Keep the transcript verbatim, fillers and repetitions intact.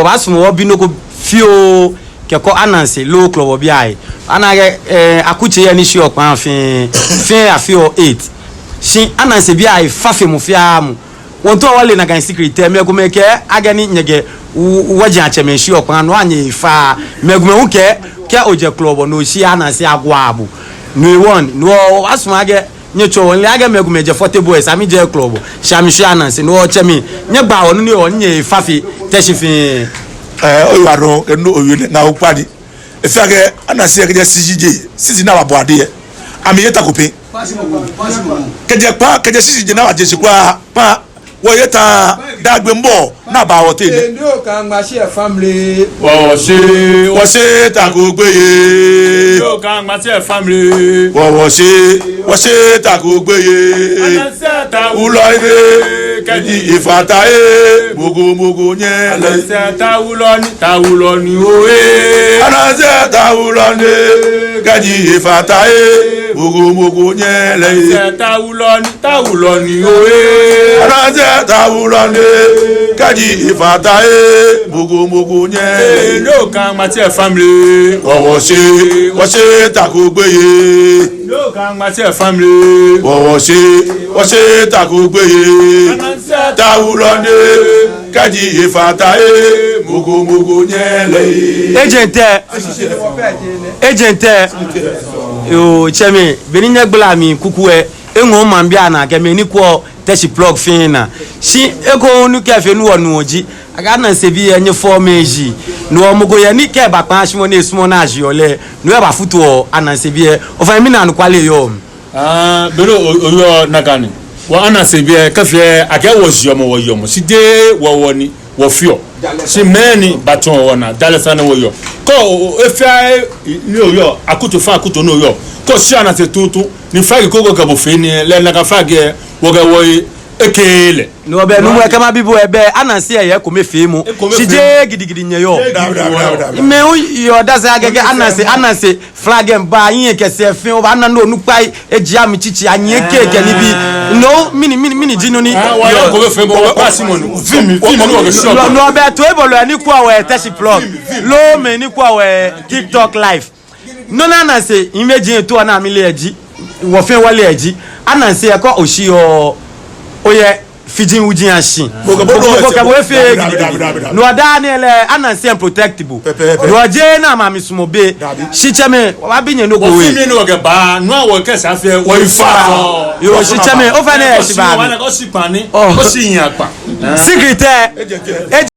wɔbaasumɔ wɔbi nɔ ko fioo kɛkɔ Ananse loo Klɔbɔ bii ahe. Ana akɛ, eh, akutsei ni shiɔ kpaa fɛɛ, fɛɛ afeɔ eight. Shi Ananse bii ahe fa fe mɔ fɛɛ mɔ. Wɔmiitao wɔle nakai secret lɛ. Mɛi komɛi kɛɛ akɛ ni nyɛkɛ wɔ, wɔji atsɛmɛi shiɔ kpaa, no hewɔ nyɛhe fa. Mɛi komɛi hu kɛɛ, kɛ ojɛ Klɔbɔ ni oshi Ananse agwaa bo. No hewɔ, no hewɔ wɔbaasumɔ akɛ nyɛtsɔɔ wɔ. Mile akɛ mɛi komɛi jɛ Forte Boys, amɛjɛɛɛ Klɔbɔ, shi amɛshiɔ Ananse. No hewɔ tsɛmɛi, nyɛgbaa wɔ nɔ ni hewɔ nyɛhe fa fe Teshie fɛɛ. Eh, oyiwaladɔŋŋ kɛ nɔ ni owie lɛ, ŋaawoo kpakpa ni. Efee akɛ Ananse kɛjɛ C G J, C G ni ababɔ ade lɛ, amɛye ta ko pɛ. Kɛjɛ kpaa, kɛjɛ C G J ni abaje shishi kwraa, kpaa, wɔye ta, daa gbɛ mɔ ni aba wɔteŋ lɛ. Ndo ka ŋma shi ɛ family. Wɔwɔ shi, wɔshi ta ko gbeyei. Ndo ka ŋma shi ɛ family. Wɔwɔ shi, wɔshi ta ko gbeyei. Ananse ta wulɔ ni, kɛji efata he, mɔ ko mɔ ko nyɛ lɛ. Ananse ta wulɔ ni, ta wulɔ ni ooo. Ananse ta wulɔ ni, kɛji efata he, mɔ ko mɔ ko nyɛ lɛ. Ananse ta wulɔ ni, ta wulɔ ni ooo. Ananse ta wulɔ ni, kɛji efata he, mɔ ko mɔ ko nyɛ lɛ. Ndo ka ŋma shi ɛ family. Wɔwɔ shi, wɔshi ta ko gbeyei. Ndo ka ŋma shi ɛ family. Wɔwɔ shi, wɔshi ta ko gbeyei. Ananse ta wulɔ ni, kɛji efata he, mɔ ko mɔ ko nyɛ lɛ. Agent lɛ. Agent lɛ. Yoo, tsɛmɛi, beni nyɛgbala mli kuku lɛ, eŋɔɔ maŋbii anaa akɛ mɛi ni kwɛɔ Teshie Plug fɛɛ naa. Shi eko ni kɛfee ni wɔnu ji akɛ Ananse bii lɛ, nyɛfɔɔ amɛyi. No hewɔ mɔ ko yɛ ni kɛ eba kpaa shi mɔ ni esumɔɔ ni ajeɔ lɛ, no hewɔ ebafutuɔ Ananse bii lɛ. Ofainɛ, mɛni anɔkwale yɔɔ mli? Ah, belɛ o, oyɔɔ nakai ni. Wɔ Ananse bii lɛ, kɛfee akɛ wɔjeɔ mɔ, wɔyeɔ mɔ. Shi jeee wɔ, wɔ ni wɔfeɔ. Shi mɛi ni batsɔɔ wɔ naa, jalɛ sane wɔyeɔ. Kɛ o, o, efee ni oyɔɔ akutso fɛɛ akutso ni oyɔɔ, kɛ oshi Ananse tuuntu, ni flag ko ko kɛ bo fee nii lɛ, nakai flag lɛ, wɔkɛ wɔyi ekeee lɛ. No hewɔ bɛ, nuumo, kɛ mabi bo, ebɛ Ananse lɛ ekomefeemɔ. Ekomefeemɔ. Shi jeee gidigidi nyɛyɔɔ. Jeee gidigidi wɔyɔɔ. Mɛi hu yeɔ odase akɛ, kɛ Ananse, Ananse flag lɛ ba, hiɛ kɛ sɛɛ fɛɛ, obaana ni onukpai ejie amɛtsitsi, anyiɛ cake kɛ nibii. No, mɛni, mɛni, mɛni ji nɔ ni? Ah, wɔyɔɔ ekomefeemɔ, wɔkpa shi mɔ nɔ. Film, film ni wɔkɛshoot. No, no hewɔ bɛ toibolɔi ni kwɛɔ wɔ yɛ Teshie Plug. Film, film. Loo mɛi ni kwɛɔ wɔ yɛ TikTok live. Nɔ ni Ananse, imagine, too ni amɛle ji, wɔ fɛɛ wɔle ji, Ananse lɛ kɛ oshi lɛ, oyɛ fiji wuji ashi. Mɔ ko mɔ ko kɛ bo efeee gidigidi. Dabi, dabi, dabi, dabi. No hewɔ daa nɛɛ lɛ Ananse miiprotect bo. Pɛpɛɛpɛ. No hewɔ jeee ni amɛsumɔɔ bo. Dabi. Shi tsɛmɛi, wɔbaabi nyɛ nɔ ko. Wɔ film ni wɔkɛba, no hewɔ wɔkɛ sɛɛ fɛɛ wɔyi fa. Yoo, shi tsɛmɛi, ofainɛ, shi ba mi. Wɔna kɛ oshi kpaa ni, oh, oshi nya kpaa. Secret lɛ. Agent lɛ.